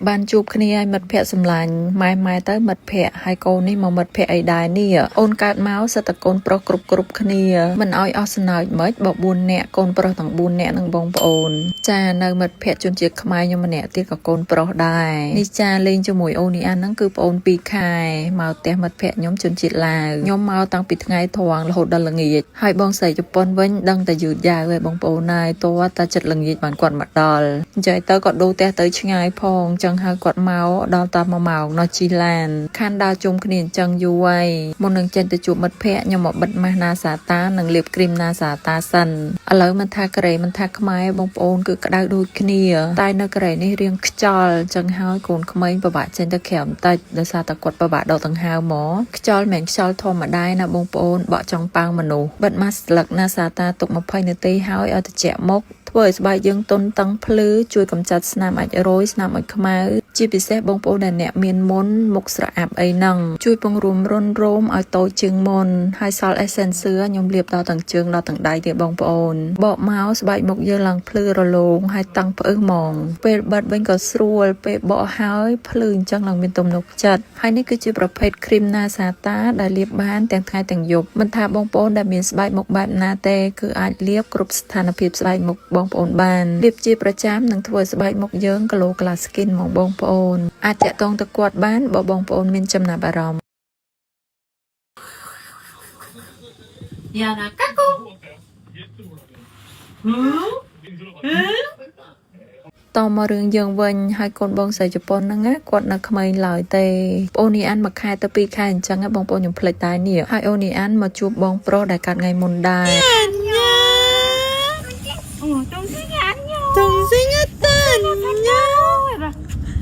បានជួបគ្នាឲ្យមិត្តភ័ក្តិសម្លាញ់ម៉ែម៉ែទៅមិត្តភ័ក្តិហើយកូននេះមកមិត្តភ័ក្តិអីដែរនេះអូនកើតមកសិតតែកូនប្រុសគ្រប់គ្រប់គ្នាមិនឲ្យអស់សំណើចមិនបើ4នាក់កូនប្រុសទាំង4នាក់នឹងបងប្អូនចានៅមិត្តភ័ក្តិជនជាតិខ្មែរខ្ញុំម្នាក់ទៀតក៏កូនប្រុសដែរនេះចាលេងជាមួយអូននេះអានហ្នឹងគឺប្អូន2ខែមកផ្ទះមិត្តភ័ក្តិខ្ញុំជនជាតិឡាវខ្ញុំមកតាំងពីថ្ងៃត្រង់រហូតដល់ល្ងាចហើយបងស្រីជប៉ុនវិញដឹងតែយឺតយ៉ាវហើយបងប្អូនហើយតើតាចិត្តល្ងាចបានគាត់មកដល់អញ្ចឹងទៅគាត់ដូរផ្ទះទៅឆ្ងាយផងអញ្ចឹងហើយគាត់មកដល់តាម1ម៉ោងនោះជិះឡានខានដើរជុំគ្នាអញ្ចឹងយូរហើយមុននឹងចេញទៅជួបមិត្តភ័ក្តិខ្ញុំមកបិទម៉ាស់ណាសាតានិងលាបគ្រីមណាសាតាសិនឥឡូវមិនថាកូរ៉េមិនថាខ្មែរបងប្អូនគឺក្តៅដូចគ្នាតែនៅកូរ៉េនេះរៀងខ្យល់អញ្ចឹងហើយកូនក្មេងពិបាកចេញទៅក្រៅបន្តិចដោយសារតែគាត់ពិបាកដកដង្ហើមមកខ្យល់មិនមែនខ្យល់ធម្មតាណាបងប្អូនបក់ចង់ប៉ាងមនុស្សបិទម៉ាស់ស្លឹកណាសាតាទុក20នាទីហើយឲ្យត្រជាក់មុខធ្វើឲ្យស្បែកយើងទន់តឹងភ្លឺជួយកម្ចាត់ស្នាមអាចម៍រោយស្នាមអុចខ្មៅជាពិសេសបងប្អូនដែលអ្នកមានមុនមុខស្រអាប់អីហ្នឹងជួយពង្រួមរន្ធរោមឲ្យតូចជាងមុនហើយសល់ essential ខ្ញុំលាបដល់ទាំងជើងដល់ទាំងដៃទៀតបងប្អូនបកមកស្បែកមុខយើងឡើងភ្លឺរលោងហើយតឹងផ្អឹសហ្មងពេលបិទវិញក៏ស្រួលពេលបកហើយភ្លឺអញ្ចឹងឡើងមានទំនុកចិត្តហើយនេះគឺជាប្រភេទគ្រីមណាសាតាដែលលាបបានទាំងថ្ងៃទាំងយប់មិនថាបងប្អូនដែលមានស្បែកមុខបែបណាទេគឺអាចលាបគ្រប់ស្ថានភាពស្បែកមុខបងប្អូនបានលាបជាប្រចាំនឹងធ្វើឲ្យស្បែកមុខយើង glow glass skin ហ្មងបងប្អូនអាចតាក់ទងទៅគាត់បានបើបងប្អូនមានចំណាប់អារម្មណ៍ 야나 까꿍. 응? 응? តមករឿងយើងវិញហើយកូនបងស្រីជប៉ុនហ្នឹងណាគាត់នៅក្មេងឡើយទេប្អូននេះអានមួយខែទៅពីរខែអញ្ចឹងណាបងប្អូនខ្ញុំភ្លេចតែនេះហើយអូននេះអានមកជួបបងប្រុសដែលកាត់ថ្ងៃមុនដែរ 안녕. 어, 동생이 안녕. 동생 왔다. 안녕. 해봐.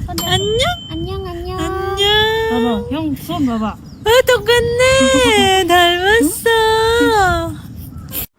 안녕. 안녕 안녕. 안녕. 봐봐, 형 손 봐봐. 아, 똑같네. 닮았어.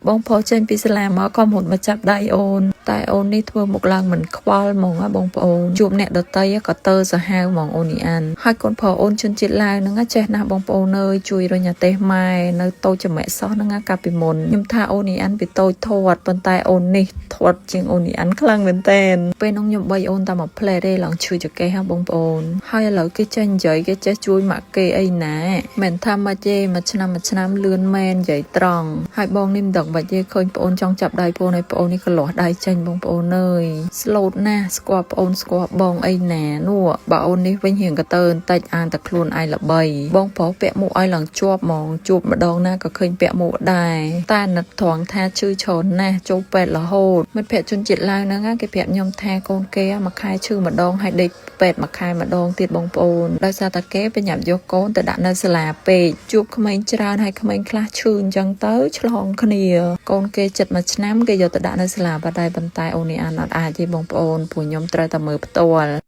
បងប្រុសចេញពីសាលាមកក៏មុតមកចាប់ដៃអូនតែអូននេះធ្វើមុខឡើងមិនខ្វល់ហ្មងណាបងប្អូនជួបអ្នកដតីក៏តើសាហាវហ្មងអូននេះអានហើយកូនប្រុសអូនជនជាតិឡាវហ្នឹងណាចេះណាស់បងប្អូនអើយជួយរុញអាទេសម៉ែនៅតូចចម្លែកសោះហ្នឹងណាកាលពីមុនខ្ញុំថាអូននេះអានពីតូចធាត់ប៉ុន្តែអូននេះធាត់ជាងអូននេះអានខ្លាំងមែនតើពេលនោះខ្ញុំបីអូនតែមួយផ្លែទេឡើងឈឺចង្កេះហ៎បងប្អូនហើយឥឡូវគេចេះនិយាយគេចេះជួយម៉ាក់គេអីណាមិនថាមកទេមួយឆ្នាំមួយឆ្នាំលឿនមែននិយាយត្រង់ហើយបងនេះមិនដឹងបាច់ទេឃើញប្អូនចង់ចាប់ដៃប្អូនហើយប្អូននេះក៏លាស់ដៃចេញបងប្អូនអើយស្លូតណាស់ស្គាល់ប្អូនស្គាល់បងអីណានោះបើអូននេះវិញរៀងកតើបន្តិចអានតែខ្លួនឯងល្បីបងប្រុសពាក់មួកឲ្យឡើងជាប់ហ្មងជួបម្ដងណាក៏ឃើញពាក់មួកដែរតែអាណិតត្រង់ថាឈឺច្រើនណាស់ចូលពេទ្យរហូតមិត្តភក្តិជនជាតិឡាវហ្នឹងណាគេប្រាប់ខ្ញុំថាកូនគេមួយខែឈឺម្ដងហើយដេកពេទ្យមួយខែម្ដងទៀតបងប្អូនដោយសារតែគេប្រញាប់យកកូនទៅដាក់នៅសាលាពេកជួបក្មេងច្រើនហើយក្មេងខ្លះឈឺអញ្ចឹងទៅឆ្លងគ្នាកូនគេចិត្តមួយឆ្នាំគេយកទៅដាក់នៅសាលាបាត់ដែរប៉ុន្តែអូននេះអានអត់អាចទេបងប្អូនព្រោះខ្ញុំត្រូវតែមើលផ្ទាល់។